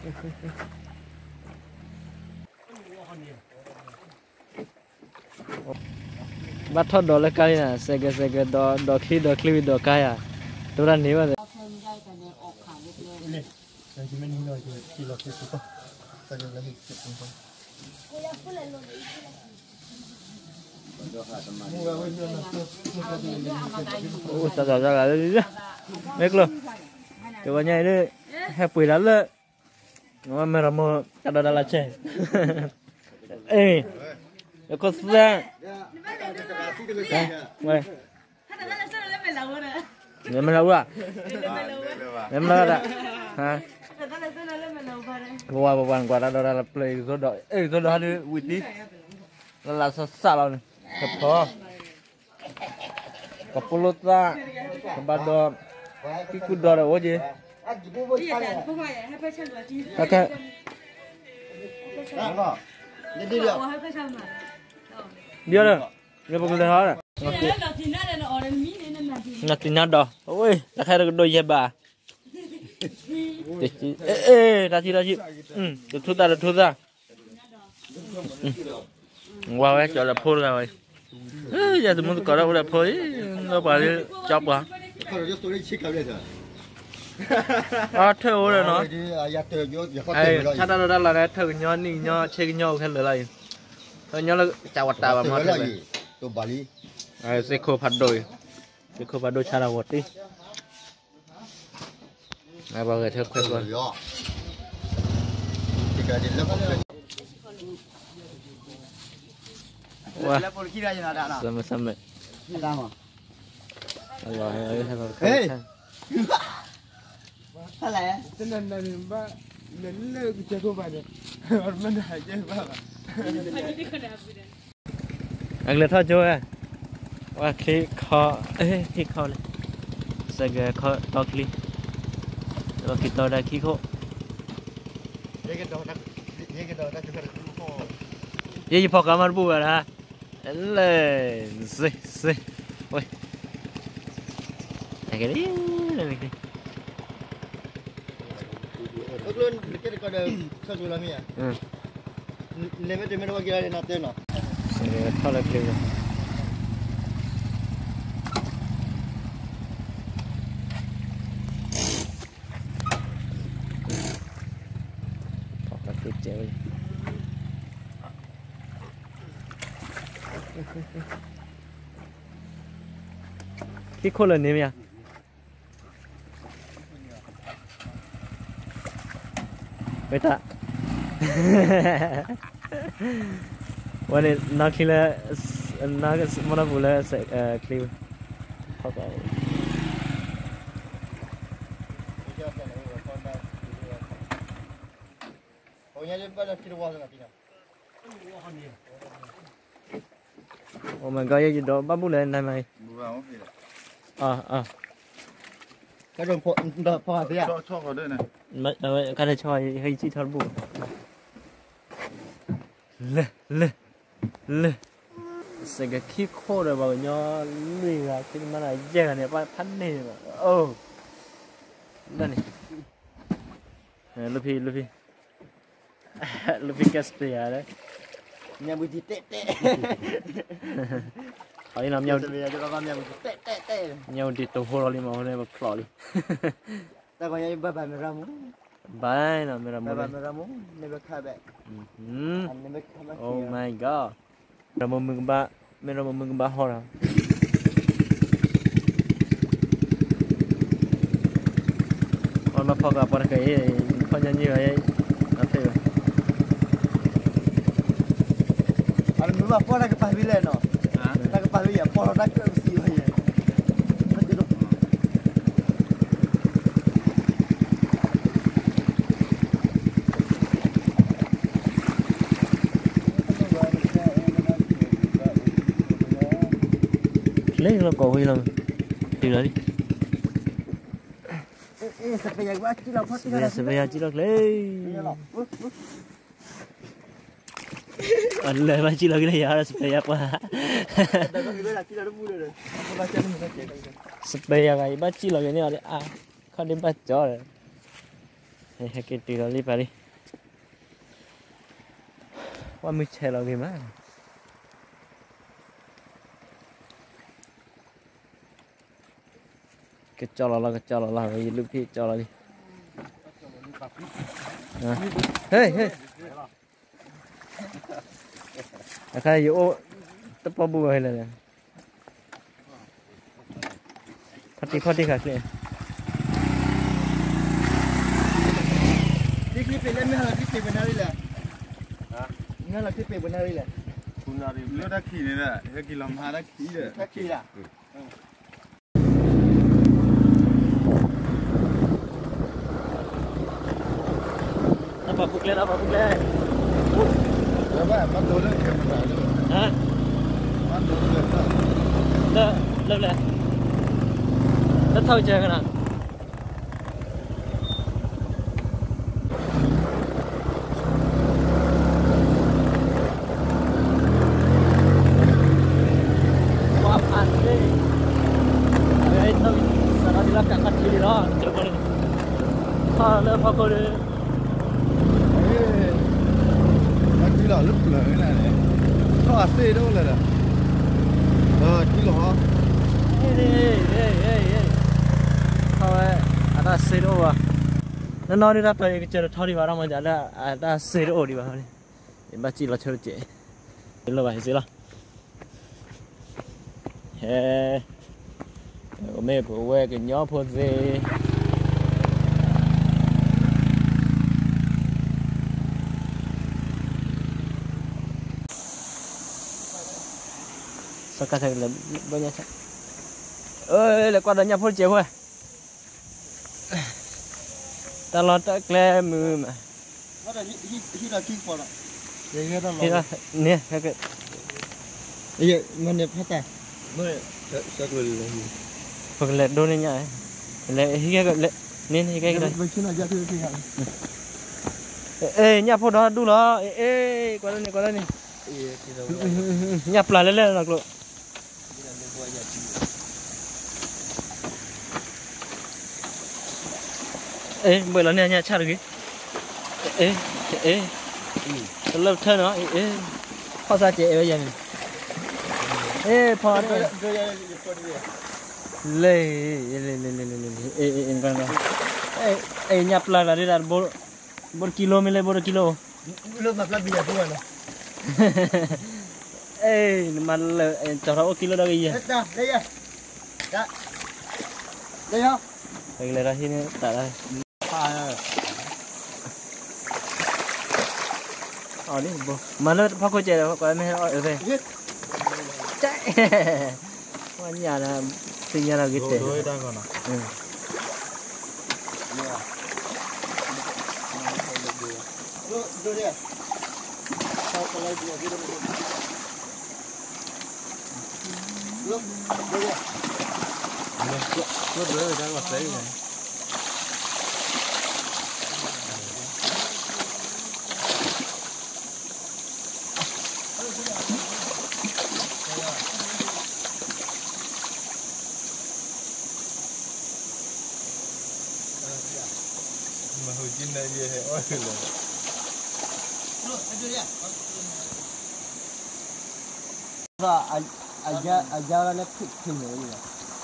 ဘၣ်ထီၣ်ဒိးလၢကါလံနၤ, စဲးကဲးစဲးကဲး ဒိး ဒိးချံဒိးချံဝံၤဒိးကါယၤ, တဝဲဒၣ်န့ၣ်ဘၣ်. အိၣ်သးသးသးဂၤလၢ မ့ၢ်ကျိၤ, တဝဲညါအံၤဒ် ဟဲပှ့ၤတၢ်လၢ မ့ၢ်ရမိၢ်တၢ်ဒိးတၢ်လၢဆဲး, အ့, ယခိၣ်သၣ်, ဝဲ, မ့ၢ်လၢအူဧါ, မ့ၢ်လၢဒၣ်, ပဝါပဝါနကွၢ်တၢ်ဒိးတၢ်လၢပျၢၤ အ့ၣ်ကသိဒီး အ့ၣ်ကသိဒီးဟးဒ်ဝံၤတံၢ်, လၢလၢစၢ်စၢ်လီၤန့ၣ်, ကဖီ ကပိလိသၣ်, ကဘၣ်ဒီး, ကံၢ်ကူဒီးဒီးအိၣ်က့ၤ, တၢ်ခဲ, ဒ်ဒီး, လၢပကလဲၤဟီ, နတံၤညါဒီး, အဝဲ, တၢ်ခဲတကဒိၣ်ယဲၢ်ဘၣ်, အ့ၣ်, တၢ်ထံၣ်တၢ်ထံၣ်, တထူသၣ်တထူသၣ် ဝါဝဲကၠီၤဒီးဖိတဂၤဝဲ, ယတမူသကိးဒီးအိၣ်ဒီးဖိအံၤ, လၢပှၤလၢကၠီပှၤ, အထၢၣ်အိၣ်ဒီးနီၤ, ဆါတၢ်ဒိးတၢ်လီၤန့ၣ် ထၢၣ်ကညီနံၣ်ကညီဆ့ကညီအိၣ်ခဲလၢာ်လီၤအံၤ, ထၢၣ်ကညီလၢကၠးဝတးဘၣ်မ့ၢ်, သ့ၣ်ခိၣ်ဖးဒိၣ်အံၤ, သ့ၣ်ခိၣ်ဖးဒိၣ်ဆါတၢ်ဂီၤတံၢ် ပှၤဂဲၤထၢၣ်ခွဲးကွၢ်, ဝဲ, ဆၢမဲာ်ဆၢမဲာ်, အလီၤ, ဟဲလီၤ, ဟဲလီၤ, လၢကစၢၢ်ခိၣ်ဘၣ်န့ၣ်, အကလဲၤထီၣ်ကၠိဝဲ, ဝဲချံခီ, ချံခီလၢ, စဲးကဲးခီတီချံ, လီၤက့ၤတီဒၣ်ခံခိၣ်, ယဲယဖီၣ်ကါမၤတဘူၣ်ဝဲဒၣ်, လဲၣ်, စ့, စ့, ဝဲ, ကဲလံ, လဲၤမ့ၢ်တမ့ၢ်တဝီက့ၤလီၤန့ၣ်တဲနီၤ, ထီၣ်လၢချံ, ခံခိၣ်လၢန့ၣ်မ့ၢ်ဧါ, ဝဲတၢ်, ဝဲန့ၣ် နီၢ်ချံလၢ, နီၢ်မီၢ်နီၢ်ပူၤလၢ, ချံ, အိၣ်မ့ၢ်ဂီၤ ယဲယဒိးဘၣ်ဘူၣ်လၢနမၤအံၤ, အ, ကါတဆီအံၤ ဟဲယစံၣ်ထီၣ်တဘူၣ်, လၢ, လၢ, လၢ, စဲးကဲးခံခိၣ်ဒီးပှၤကညီလွံၢ်ဂၤ ခံတမါန့ၣ် ယဲၢ်ဂၤန့ၣ် ဖးန့ၢ်န့ၣ်ဘၣ်, အိၣ်, ဒ်န့ၣ်, လၢဖံ, လၢဖံ, လၢဖံကဲစပ့ၤယၤလၢ, မၠၣ်ဘူၣ်တံၢ်တဲတဲ, အံၤနီၤ, မၠၣ်ဘူၣ်တံၢ်တဟိလီၤလံမး အဃိန့ၣ် ပဖျိးလံ, တၢ်ကီညါဘၣ်ဘၣ်မ့ၢ်ရမူ, ဘၣ်နီၤ မ့ၢ်ရမူ, ဘၣ်ဘၣ်မ့ၢ်ရမူ, never come back, never come back, oh my god, မ့ၢ်ရမူမုၢ်ကဘၣ်, မ့ၢ်ရမူမုၢ်ကဘၣ်ဟီဒီး အီၣ်မ့ၢ်ဖီၣ်ကးပှၤတကဲအံၤ, ဖီၣ်ညီနုၢ်အံၤ, အဖျ့ၣ်ဝဲ, အမ့ၢ်ဘၣ်ဖီၣ်တၢ်ကပၤဖဲလဲၣ်နီၤ, တၢ်ကပၤဖဲယၤဖီၣ်လီၤတၢ်ကၢၢ်ပစံးဝဲယဲၢ် လၢလီၤကိးဝဲလီၤ, တုၤလီၤလံ, စပယၤစံၣ်လီၤကျဲ, အလဲၤဘၣ်စံၣ်လီၤက့ၤလၢယၤ စပယၤပှၤ, စပယၤဂၤအံၤဘၣ်စံၣ်လီၤက့ၤန့ၢ်အီၤလၢအါ, ခီၣ်ဒ့ဘၣ်ကၠီဒီး ဟဲက့ၤတုၤလီၤလံပၢ်လံ, ပှၢ်မုၢ်ဆဲးလီၤဂ့ၤမး, ကကၠီလီၤလီၤ ကကၠီလီၤလီၤ ယလူၢ်ဖံးကၠီလီၤလံ, ဟ့ၣ်ဟ့ၣ် အခါယအိၣ်တပီၢ်ဘူးဝဲလဲၣ်, ဖီတံၢ်ဖီတံၢ်ခါချ့, ထံချ့ပ့ၤလၢမ့ၢ်ဟါလီၤထံပ့ၤပနၣ်ရံၣ်လဲၣ်, မ့ၢ်ဟါလီၤထံပ့ၤပနၣ်ရံၣ်လဲၣ်, လၢတၢ်ခံးန့ၣ်ဒီး ဟဲက့ၤလီၤမဟါတၢ်ခံးဒီး တၢ်ခံးဒၣ် တၢ်ပာ်ဖှိၣ်ကျဲ တၢ်ပာ်ဖှိၣ်ကျဲ, လၢ လၢ လၢထီၣ်ကစၢ်ကနၤ ပှၤဖးန့ၣ် အဝဲစးထီၣ်ဒ်လၢကးခီၣ်ထံးလံလီၤ ထီၣ်လၢဖီခိၣ်ဒီး ထီၣ်အသ့ၣ်တအိၣ်လၢၤဒီး ထံလီၤ ထီၣ်ဝဲ အတၢ်စ့တအိၣ်ဘၣ်, နီၢ်နီၢ်ဒ်တၢ်ပၢၢ်အံၤ ကစၢၢ်တထီဒံးဘၣ် တၢ်မၤဒ်လၢအတၢ်စ့တအိၣ်ဒံးဘၣ်, ယဘၣ်စံၣ်လီၤဆိတစဲး, ယလိၣ်ဘၣ်ဟံးစ့လီၤ, ဟဲ မ့ၢ်ပဝဲကညီဖိသ့ၣ် စီၤကါထဲလဲၣ် ဘၣ်ညါဆၣ်, လဲၤကွၢ်ဒီးညၣ်ဖိတစဲးဖိ, တၢ်လီၢ်တၢ်ကျဲမုာ်မး, န့ၣ် မ့ၢ်န့ၣ်ဖးတၢ်, ပကလဲၤဒိန့ၢ်ညၣ်, လဲၤဟံးကဲ, န့ၣ်ဟံးကဲကဒီး, အ့ၣ် ညၣ်ဖိဒီဒူၣ်လီၤ, အ့ၣ် ကွၢ်လၢန့ၣ် ကွၢ်လၢန့ၣ်, ညၣ်ပျၢ်လဲၣ်လဲၣ်လီၤကျိ အ့ၣ် ဘှဲးလီၤန့ၢ်ညၣ်ဆၣ်တဂ့ၤ, အ့ၣ်, အ့ၣ်, တလၢပထၢနီၤ, အ့ၣ်, ဖီၣ်သးကဲးအဲၣ်ဝဲယၤန့ၣ်, အ့ၣ် ဖီၣ်, လၢ, အ့ၣ် ညၣ်ပျၢ်လၢဒ်ဒၣ် ဘိတကံလိမ့ၢ်လၢဘိတကံလိ, အ့ၣ် နမၤလၢာ် ကၠီထီၣ်အိၣ်ကံလိဒီးကယဲၢ်, လဲၤဒီးဟံးန့ၢ်တၢ်လၢ, မၤလၢဖီခိၣ်ကဲးဒီး ကွၢ်မ့ၢ်အီၣ်အၢဖဲ, ဝဲညၣ်လၢ သ့ၣ်ညါလၢဂ့ၤတဲာ်, မၤဟူးကံနၤယဲဟဲအီၣ်လၢ အယါလၢဖံးဖံးန့ၣ်လီၤ,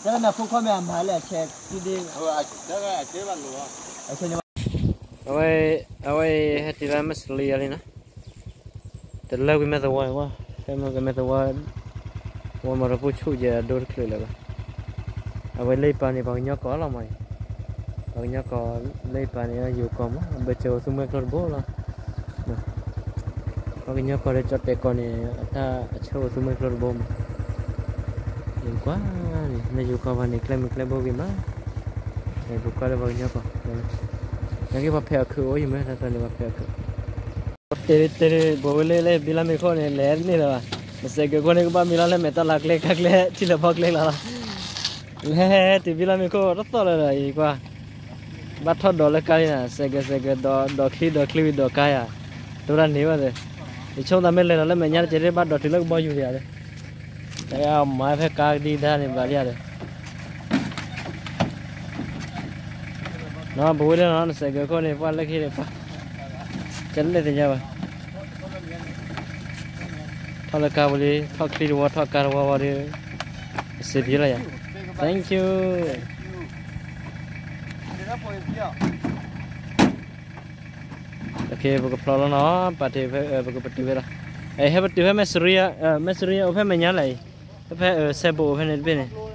တၢ်နဖိခွါမ့ၢ်အမၤလၢအဆဲး, အဝဲ အဝဲဟဲတုၤလၢမ့ၢ်စလံယၤလံနီၤ, တလၢကွံာ်မဲာ်သဝီန့ၣ်ဝဲ, ဖဲမ့ၢ်ကမဲာ်သဝီ ဝဲမၤတပူၤဆူၣ်ယဲအဒိတချုးလၢၤဘၣ်, အဝဲလၢပၢ်န့ၣ် ပှၤကညီကီၢ်လီၤမးအံၤ, ပှၤကညီကီၢ်လၢပၢ်န့ၣ် ယိၤကီၢ်မး အဘၢၣ်စၢၤအိၣ်သူမှဲကျိတဘိလီၤ. ပှၤကညီကီၢ်ဒီးကၠီၣ်တဲာ်ကီၢ်န့ၣ် အတၢ်အဆၢအိၣ်သူမှဲကျိတဘိမး, ယကွၢ်န့ၣ် လၢယိၤကီၢ်ဘၣ်န့ၣ် ကျဲမုၢ်ကျဲဘိဂ့ၤမး, ပကွၢ်လၢပှၤကညီကီၢ်, နာ်က့ပှၤဖဲးအီၣ်ခုးအိၣ်ယမ့ၢ်တၢ်တၢ်န့ၣ်ပှၤဖဲးအီၣ်ခုး တဲတဲ ပဝဲလၢလၢဘံလၢမ့ၢ်ခိၣ်န့ၣ် လဲၤတန့ၢ်လၢၤဘၣ်, မ့ၢ်စဲးကၢးခိၣ်န့ၣ် ကဘၣ်မံလီၤလၢမဲာ်တၢ်လၤကျဲခါကျဲ ထံလၢဖီကျဲလီၤ, လဲၤတုၤဘံလၢမ့ၢ်ခိၣ်တသီၣ်လၢၤဒီး ယကွၢ်, ဘၣ်ထီၣ်ဒိးလၢကါလံနၤ, စဲးကၢးစဲးကၢး ဒိးချံဒိးချံဝံၤဒိးကါယၤ, တိၢ်တၢ်န့ၢ်ဝဲသ့ၣ်, ယဆိကမိၣ်သးမ့ၢ်လဲၤလီၤလၢမဲာ်ညါတကဲး ဘၣ်ဒိးတုၤလၢကဘီယူၤယၤသ့ၣ် မၤဖဲကါကဒံကဒါန့ၣ် ဘၣ်လံဧါဒီး, နီၢ် ပဝဲလၢနီၢ် နစဲးကၢခိၣ်န့ၣ် ပှၤလၢခံန့ၣ်ပှၤ ကလဲၣ်သ့ၣ်ညါဘၣ်, ထီၣ်လၢကါပူၤလံ ထီၣ်ချံတဝီ ထီၣ်ကါတဝီဝံၤဒီး အစံးဘျုးလီၤယၤ, thank you. ပကဖျိးလီၤနီၢ် ပာ်တ့ၢ်ဖဲ ပကပတုာ်ဖဲလီၤ, ဟဲပတုာ်ဖဲ မဲၣ်စရံယါ မဲၣ်စရံယါအိၣ်ဖဲမဲာ်ညါလဲၣ်အံၤ, ဖဲ ဖဲစဲးဘိးအိၣ်ဖဲန့ၣ်တဘ့ၣ်န့ၣ်